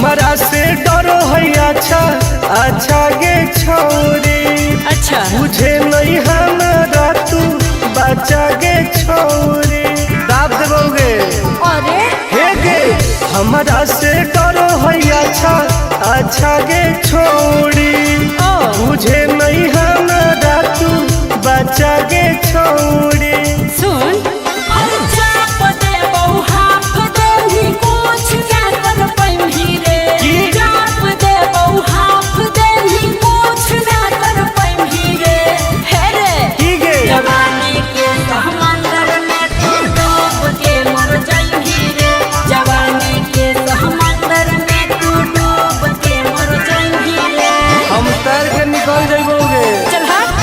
हमरा से डरो है अच्छा अच्छा गे छौरी। अच्छा। बुझे नहीं हमरा तू बच्चा गे छौरी। दाब देबोगे। अरे हे गे हमरा से डरो है अच्छा अच्छा गे छौरी। ओ। बुझे नहीं हमरा तू बच्चा गे छौरी। सुन की? की गे? जवानी के समंदर में तू डूब के मर जाइबी रे, जवानी के समंदर में तू डूब के मर जाइबी रे। हम तैर के निकल जइबोगे। चल हट।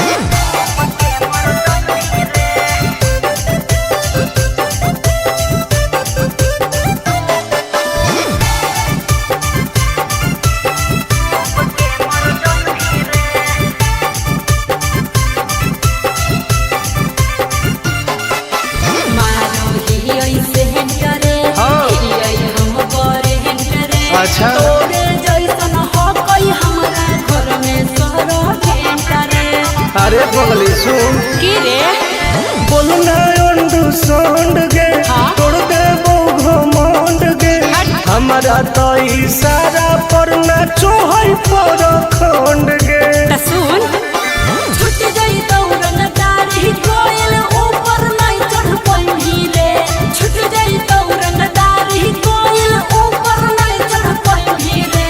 मारो ही ऐसे करे, हाँ। ही हम करे करे। अच्छा। तोरे जैसन हो कोई हमरा घर में सरो करे। अरे पगली सुन। की रे? बोलना अंडू सोंड गे। हाँ? तोड़ देबो घमंड गे। हट। हमरा तो इशारा पर नाचो है पर खंड गे। त सुन छूट गई दौड़न दाढ़ी कोयल ऊपर नहीं चढ़ पैभी रे, छूट गई दौड़न दाढ़ी कोयल ऊपर नहीं चढ़ पैभी रे।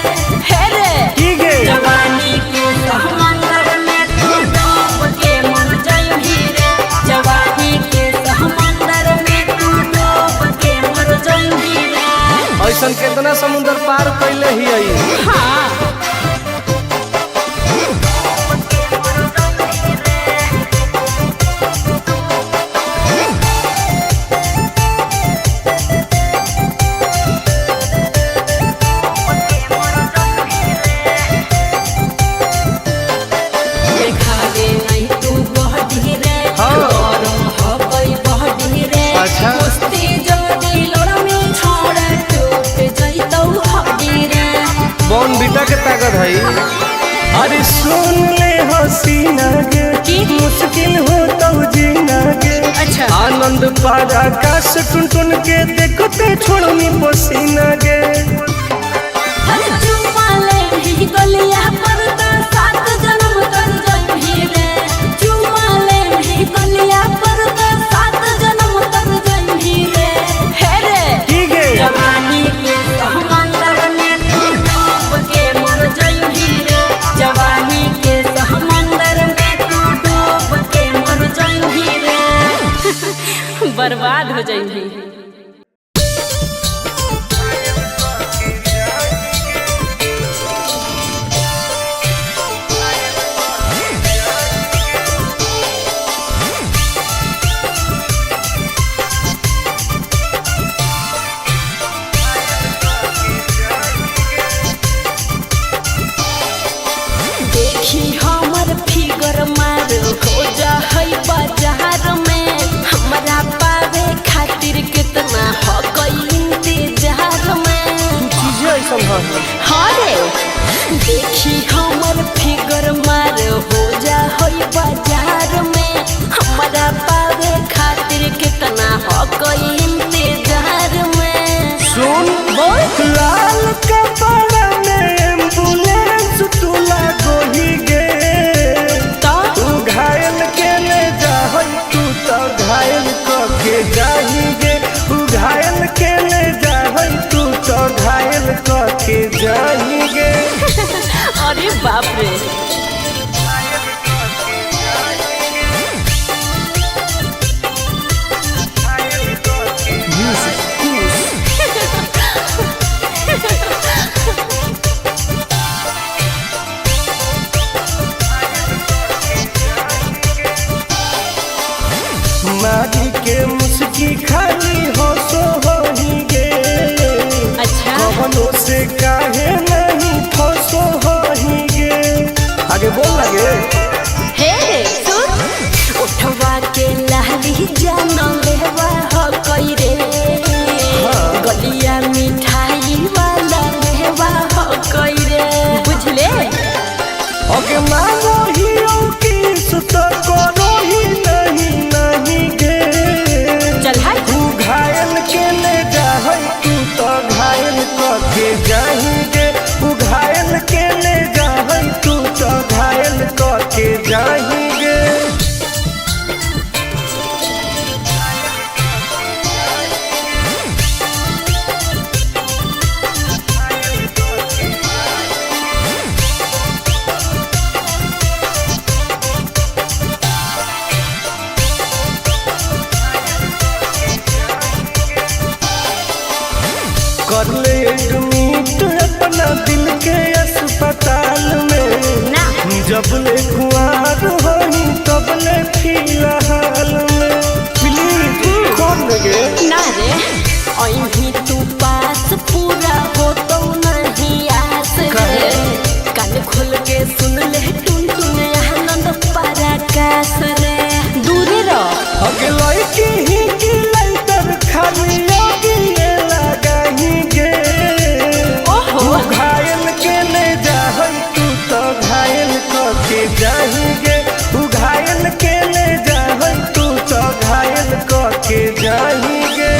हे रे की गे? जवानी के समंदर में तू डूब के मर जाइबी रे, जवानी के समंदर में तू डूब के मर जाइबी रे। ऐसन केतना समुंदर पार कैले ही आई। हाँ। देखावे नहीं तू बहडी रे, हाँ। गरम हकई बहडी रे। अच्छा। कुश्ती जदी लड़मी छोड़ टूट जइतौ हड्डी रे। बॉन बीटा के ताकत है। अरे सुन ले हसीना गे। की? मुश्किल हो तो जीना गे। अच्छा। आनंद पार आकाश टुन टुन के देखते छोड़नी पसीना गे। हर चुम्मा ले भी गलिया पर त सात जन्म कर जइबी रे, चुम्मा ले भी गलिया पर त सात जन्म कर जइबी रे। हे रे की गे? जवानी के समंदर में तू डूब के मर जाइबी रे, जवानी के समंदर में तू डूब के मर जाइबी रे, बर्बाद हो जाइबी। देखी हमर फिगर मार हो जा है बाजार में, हमरा पावे खातिर कितना हो गई इंतजार में। चीजें ऐसन है। हाँ रे देखी हमर फिगर मार हो जा है बाजार में, हमरा पावे खातिर कितना हो गई इंतजार में। सुन बोल। लाल कपड़ा में एम्बुलेंस तू लागोही गे। तो तू घायल के ले जाहई तू तो घायल क के जाही गे। तू घायल के ले जाहई तू तो घायल क के जाही गे। अरे बाप रे। मारी के मुस्की खाली हो सो होही गे। अच्छा। कवनो से काहे नहीं फसो होही गे। आगे बोल लगे। हे सुन उठवा के लाली जान लेवा हो कई रे, गलिया मिठाई वाला लेवा जबले कुआर होई तबले फिलहाल में। प्लीज खोल देगे। ना रे, अही तू पास पूरा हो तो नहीं आस रे। कान खोल के सुन ले टुन टुन आनंद पराकाश रे, दूरे रह। अगले की ही की लाइटर खाली आगे लगाही गे। ओहो। घायल के ले जाहई तू तो घायल कके जाही गे। उ घायल के ले जाहई तू तो घायल कके जाही गे।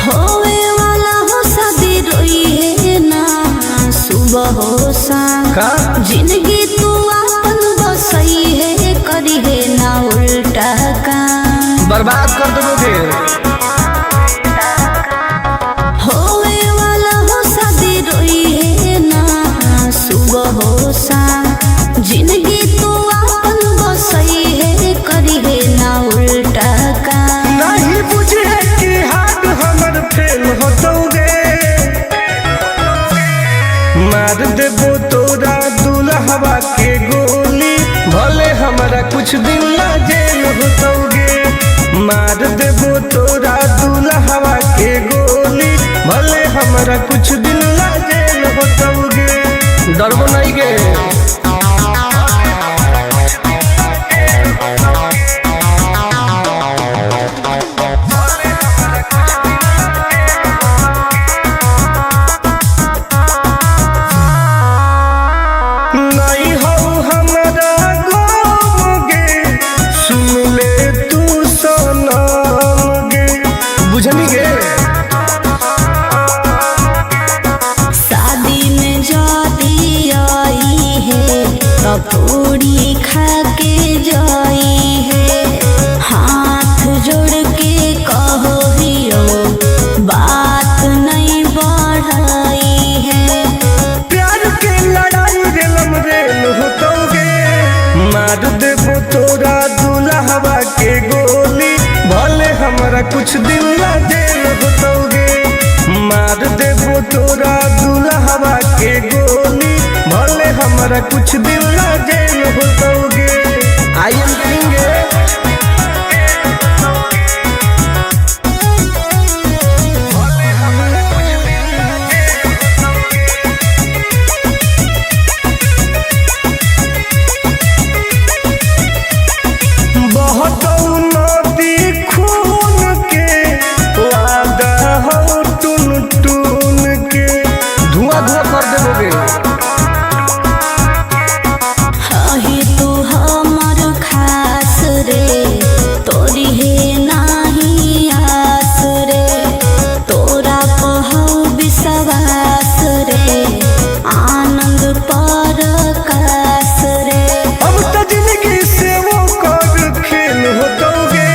होवे वाला हो शादी रोई है ना सुबह हो शाम। का? जिंदगी तू अपन बसई है, करी है ना उल्टा काम। बर्बाद कर दोगे। होवे वाला हो शादी रोई है ना सुबह हो शाम। जिंदगी तू अपन बसई है, करी है ना उल्टा काम। नहीं बुझे कि हाथ हमर फेल होतौगे। मार देबो तोरा दुल्हवा के गोली, भले हमरा कुछ दिन ला जेल होतौगे। मार देबो तोरा दुल्हवा के गोली, भले हमरा कुछ दिन ला जेल होतौगे। डरबो नहीं गे। नहीं हो हमरा गम गे, सुन ले तू सनम गे। बुझनी गे। शादी में जाती आई है तो पूरी खा के जाई है। हाथ जोड़ के कहो हियो बात नहीं बढ़ाई है। प्यार के लड़ाई रेलम रेल होतौगे। मार देबो तोरा दुल्हवा के गोली, भले हमरा कुछ दिन ला जेल होतौगे। मार देबो तोरा दुल्हवा के गोली, भले हमरा कुछ दिन ला जेल होतौगे। I am king. बहुत नदी खून के वादा हो टून टून के, धुआं धुआं कर देबोगे। हही तू हमर खास रे, तोरी है नाही आस रे। तोरा पहौ विश्वास रे, आनंद पर कास रे। अब तो जिंदगी से वो कर खेल होतौगे।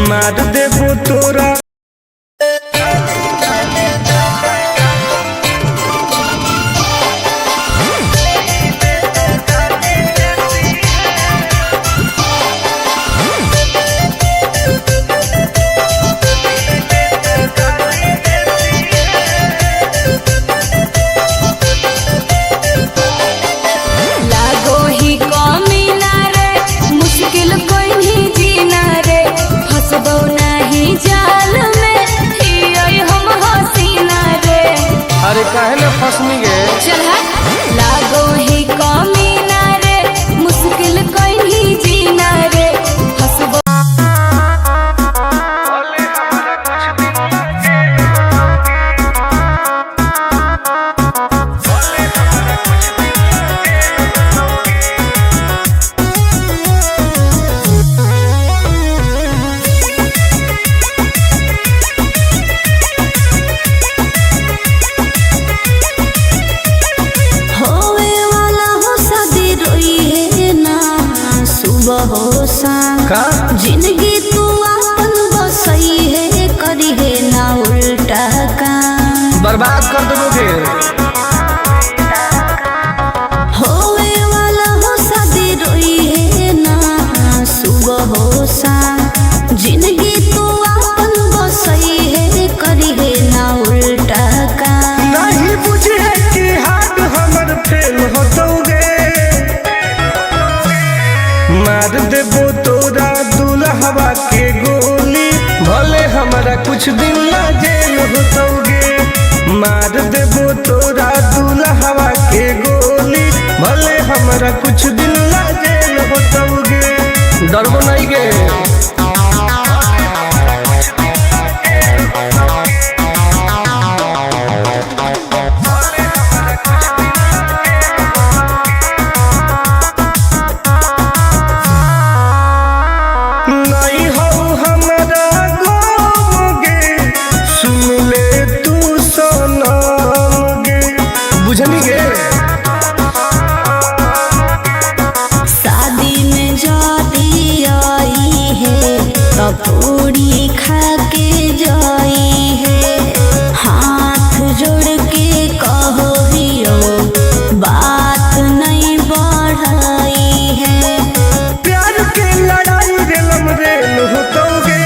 मार देबो तोरा। लागो ही कमी ना रे, मुश्किल कोई नहीं जीना रे। फसबो नहीं जाल में हियै हम हसीना रे। अरे काहे ना फसनी गे। चल हट। लागो ही कमी ना रे, मुश्किल कोई नहीं जीना रे। फसबो कुछ दिन ला जेल होतौगे। मार देबो तोरा दुल्हवा के गोली, भले हमरा कुछ दिन ला जेल होतौगे। डरबो नहीं गे। नहीं हो हमरा गम गे, सुन ले तू सनम गे, बुझनी गे। शादी में जाती आई है तब पूरी खा के जाई है, हाथ जोड़ के कहो हियो बात नहीं बढ़ाई है। प्यार के लड़ाई रेलम रेल होतौगे,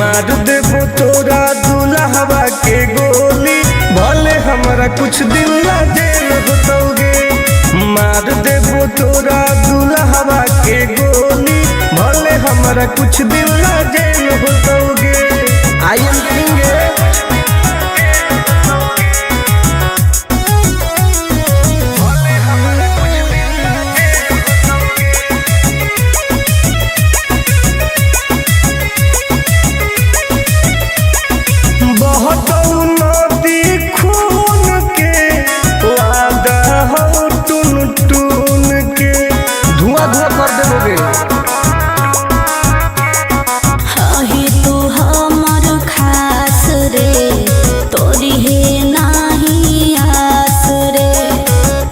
मार देबो तोरा दुल्हवा के गोली, भले हमरा कुछ दिन ला जेल होतौगे। मार देबो तोरा दुल्हवा के गोली, भले हमरा कुछ दिन ला जेल होतौगे। I am king. बहतौ नदी खून के, वादा हो टून टून के, धुआं धुआं कर देबोगे। हही तू हमर खास रे, तोरी हे नाही आस रे,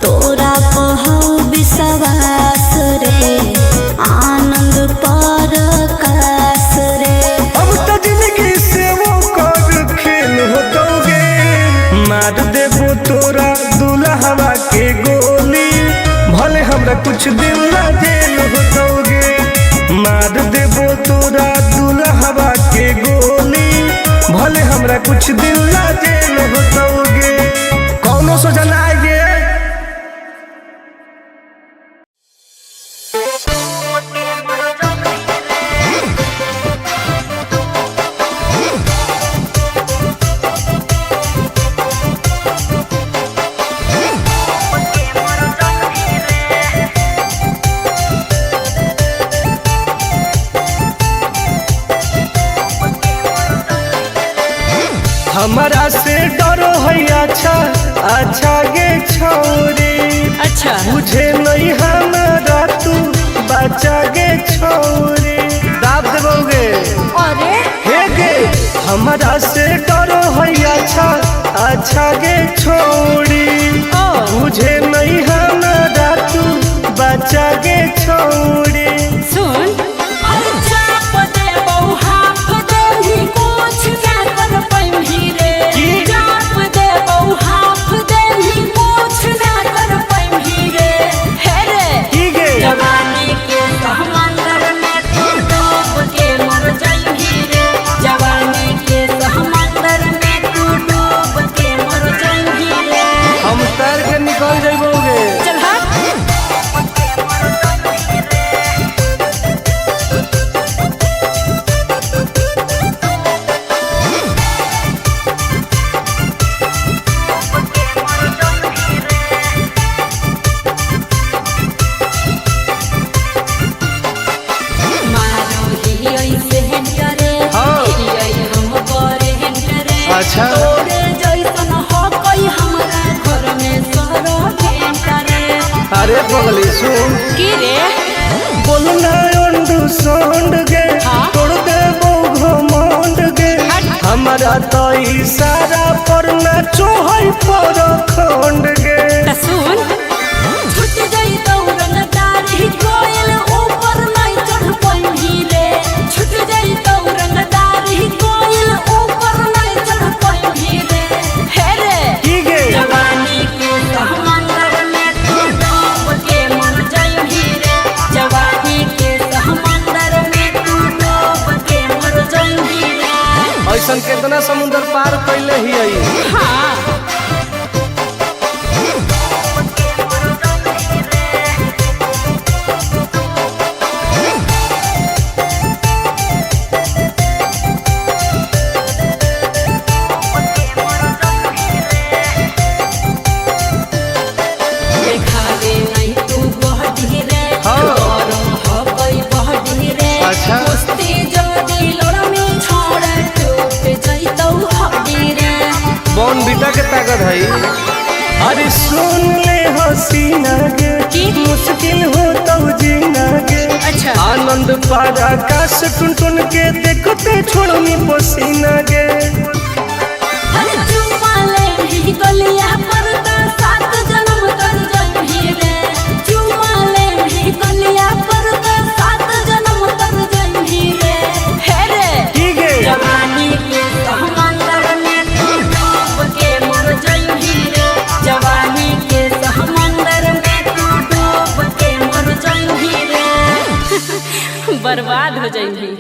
तोरा पहौ विश्वास रे, आनंद पर कास रे। अब तो जिंदगी से वो कर खेल होतौगे, मार देबो तोरा दुल्हवा के गोली, भले हमरा कुछ दिन ला जेल होतौगे। मार देबो तोरा दुल्हवा के गोली, भले हमरा कुछ दिन ला जेल होतौगे। कौनो सोचना आगे। हमारा से डरो है अच्छा अच्छा गे छौरी, अच्छा बुझे नहीं हमारा तू बच्चा गे छौरी, दाब देबोगे। अरे हे गे हमारा से डरो है अच्छा अच्छा गे छौरी, ओ। बुझे नहीं हमारा तू बच्चा गे छौरी। सुन चाप दे बहु हाफ देही कुछ ना कर पैही रे, की? चाप दे बहु हाफ देही कुछ ना कर पैही रे, हे रे की गे जवानी के समंदर में तू डूब के मर जाइही रे, जवानी के समंदर में तू डूब के मर जाइही रे। हम तैर के निकल जइबोगे। चल हट। मारो ही ऐसे करे, हाँ। ही हम करे करे, अच्छा। तोरे जैसन हो कोई हमरा घर में सरो करे। अरे पगली सुन, की रे बोलना अंडू सोंड गे, हाँ? तोड़ देबो घमंड गे, हट। हमारा तो इशारा पर नाचो है पर खंड गे। त सुन छूट जाई दौड़न दाढ़ी कोयल ऊपर नहीं चढ़ पैही रे, छूट जाई दौड़न दाढ़ी कोयल ऊपर नहीं चढ़ पैही रे, हे रे की गे जवानी के समंदर में तू डूब के मर जाइही रे, जवानी के समंदर में तू डूब के मर जाइही रे। ऐसन केतना समुंदर पार कैले ही आई। हाँ बॉर्नवीटा के ताकत है। अरे सुन ले हसीना गे, की? मुश्किल हो तो जीना गे। अच्छा। आनंद पारा काश टुन टुन के देखते छोड़नी पसीना गे। अरे चुम्मा ले भी गलिया पर तो सात जन्म तर जइभी रे। चुम्मा ले भी गलिया पर तो सात जन्म तर जइभी रे। हे रे की गे? जवानी के समंदर में तू डूब के मर जइभी रे। जवानी के समंदर में तू डूब के मर जइभी रे, बर्बाद हो जइभी।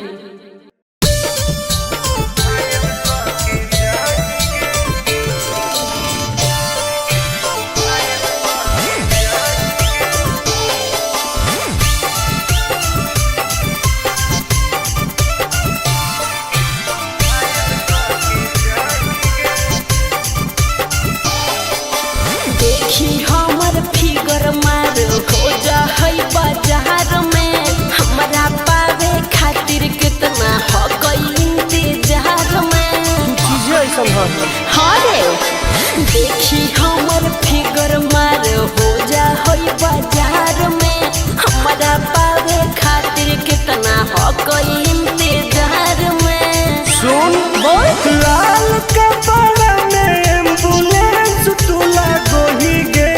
देखी हमर फिगर मार हो जा है बाजार में, हमरा पावे खातिर कितना हो गई इंतजार में। चीजें ऐसा है। हाँ रे, देखी हमर फिगर मार हो जा है बाजार में, हमरा पावे खातिर कितना हो गई इंतजार में। सुन बोल। लाल कपड़ा में एम्बुलेंस तू लागोही गे।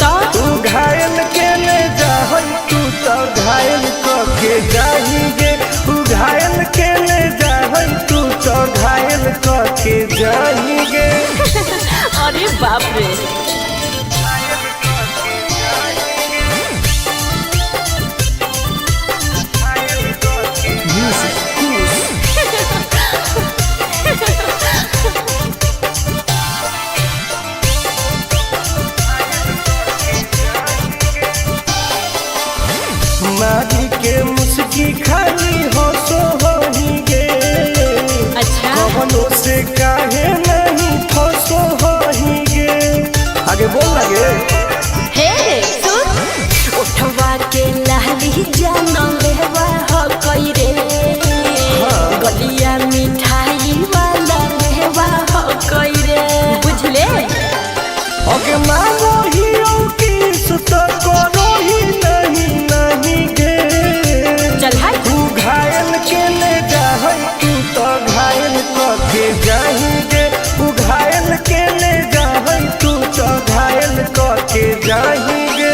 तो तू घायल के ले जाहई तू तो घायल क के जाही गे। तू घायल के ले जाहई तू तो घायल क के जाही गे। अरे बाप रे। मारी के मुस्की खाली हो सो होही गे। अच्छा। कवनो से काहे नहीं फसो होही गे। आगे बोल लगे। हे सुन, उठवा के लाली जान लेवा हो कई रे। गलिया मिठाई वाला लेवा हो कई रे, बुझले। ओके मांगो ही ओ किस तो करो ही नहीं नहीं गे। चल हाय। तू घायल के ले जाहई तू तो घायल क के जाही गे। तू घायल के ले जाहई तू तो घायल क के जाही गे।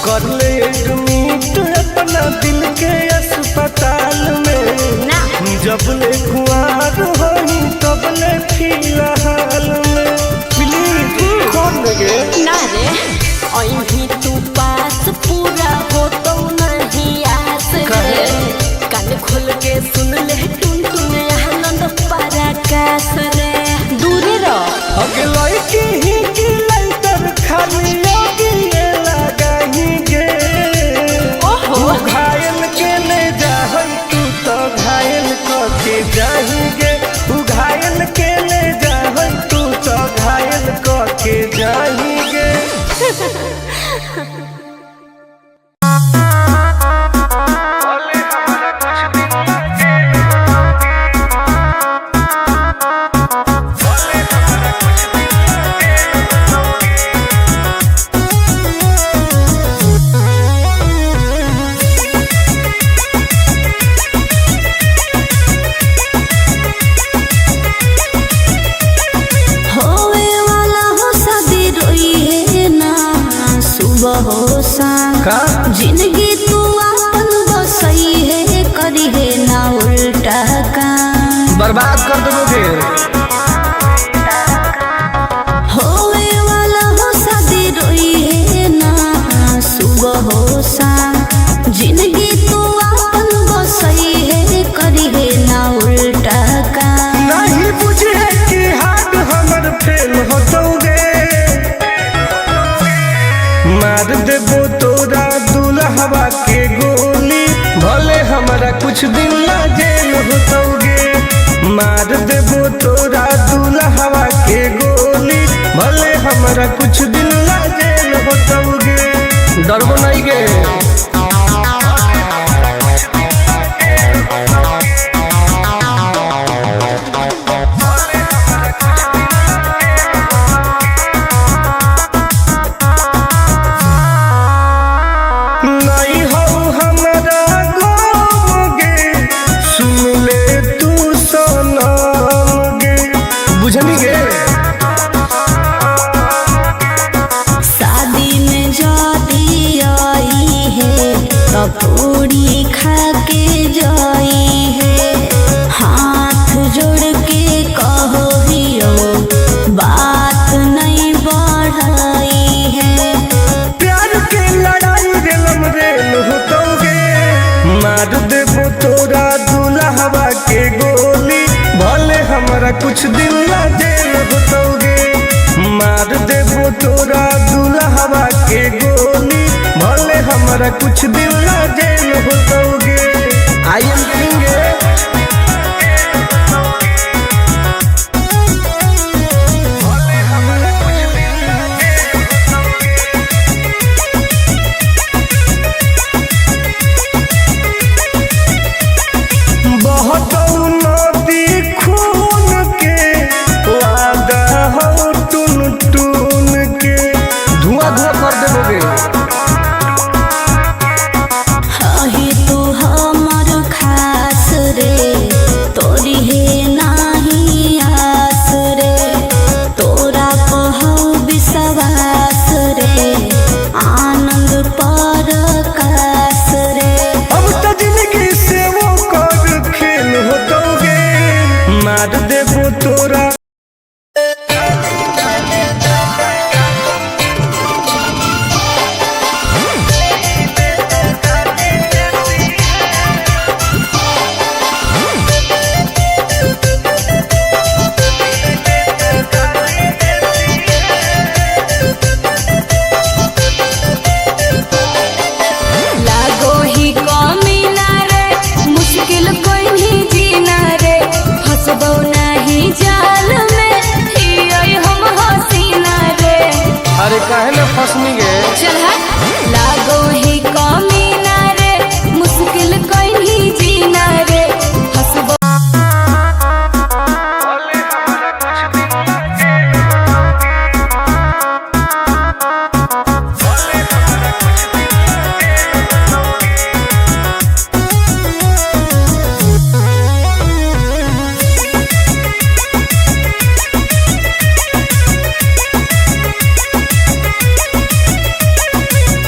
कर ले एडमिट अपना दिल के अस्पताल में। ना। जब ले कुआर होही तब ले फिलहाल में। प्लीज कौन लगे। ना रे, अही तू पास पूरा हो तो नहीं आस रे। कान खोल के सुन ले टुन टुन आनंद पराकाश रे, दूरे रह। अगे लड़की ही की लाइटर खाली लगी लगाही गे। ओहो। तू घायल के ले जाहई तू तो घायल क के जाही गे। तू घायल के ले जाहई तू तो घायल क के जाही गे। होवे वाला हो शादी रोई है ना सुबह हो शाम। का? जिंदगी तू अपन बसई है करी है ना उल्टा काम। बर्बाद कर देबो फिर। होवे वाला हो शादी रोई है ना सुबह हो शाम। जिंदगी तू अपन बसई है करी है ना उल्टा काम। नहीं बुझे कि हाथ हमर फेल होतौगे। मार देबो तोरा दुल्हवा के गोली, भले कुछ दिन ला जेल होतौगे। मार देबो तोरा दुल्हवा के गोली, भले हमरा कुछ दिन ला जेल होतौगे। डरबो नहीं गे। नहीं हो हमरा गम गे, सुन ले तू सनम गे। बुझनी गे? शादी में जाती आई है तो पूरी खा के जाई है, हाथ जोड़ के कहो हियो बात नहीं बढ़ाई है। प्यार के लड़ाई रेलम रेल होतौगे। मार देबो तोरा दुल्हवा के गोली, भले हमरा कुछ दिन ला जेल होतौगे। मार देबो तोरा दुल्हवा के गोली, भले हमरा कुछ दिन ला जेल होतौगे। I am king. बहुत नदी खून के वादा हो टून टून के, धुआं धुआं कर देबोगे। अहे तू हमर खास रे, तोरी हे नाही आस रे, तोरा पहौ विश्वास रे, आनंद पर कास रे। अब तो जिंदगी से वो कर खेल होतौगे। मार देबो तोरा। लागो ही कमी ना रे, मुश्किल कोई नहीं जीना रे, फसबो नहीं जाल में हियै हम हसीना रे। अरे काहे ना फसनी गे? चल हट। लागो ही कमी ना रे, मुश्किल कोई नहीं जीना रे, फसबो।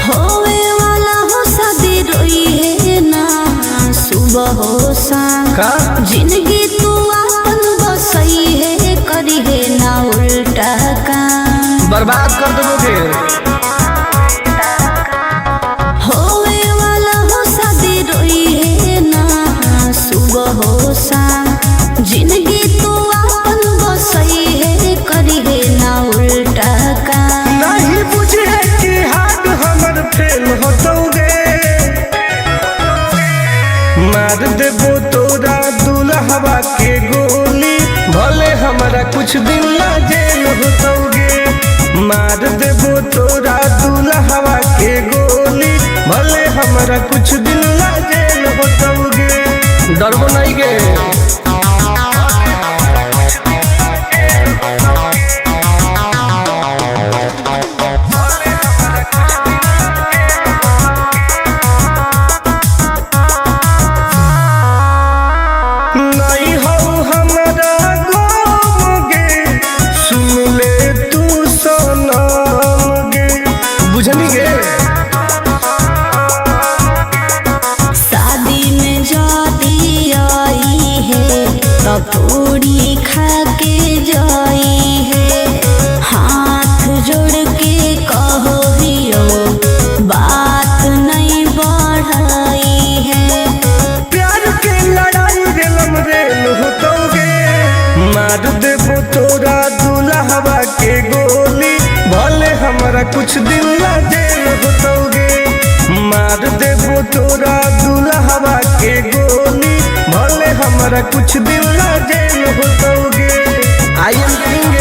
होवे वाला हो शादी रोई है ना सुबह हो शाम, का? जिंदगी तू अपन बसई है, करी है ना उल्टा काम। बर्बाद कर देबोगे। होवे वाला हो शादी रोई है ना सुबह हो शाम, जिंदगी तू अपन बसई है, करी है ना उल्टा काम। नहीं बुझे कि हाथ हमर फेल होतौगे। मार देबो तोरा दुल्हवा के गोली, भले हमरा कुछ दिन ला जेल होतौगे। मार देबो तोरा दुल्हवा के गोली, भले हमरा कुछ दिन ला जेल होतौगे। डरबो नहीं गे। नहीं हो हमरा गम गे, सुन ले तू सनम गे। बुझनी गे? शादी में जाती आई है तो पूरी खा के जाई है, हाथ जोड़ के कहो हियो बात नहीं बढ़ाई है। प्यार के लड़ाई रेलम रेल होतौगे। मार देबो तोरा दुल्हवा के गोली, भले हमरा कुछ दिन ला जेल होतौगे। मार देबो तोरा दुल्हवा के गोली। हमरा कुछ दिन ला जेल होतौगे। I am king.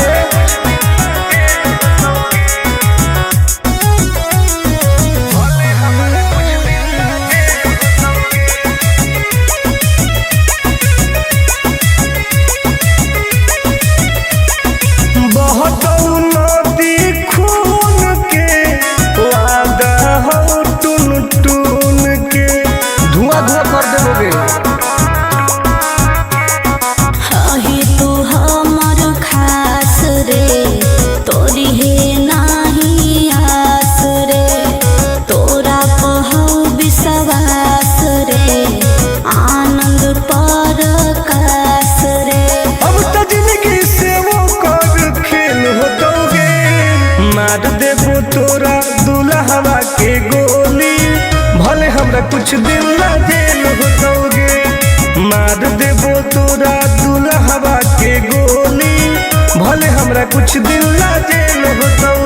बहुत नदी खून के वादा हो टून टून के धुआं धुआं कर देबोगे। हे तू हमर खास रे, तोरी हे नाही आस रे, तोरा पहौ विश्वास रे, आनंद पर कास रे। अब तो जिंदगी से वो कर खेल होतौगे। मार देबो तोरा दुल्हवा के गोली, भले हमरा कुछ दिन ला जेल होतौगे। मार देबो तोरा दुल्हवा के गोली, भले हमरा कुछ दिन ला जेल होतौगे।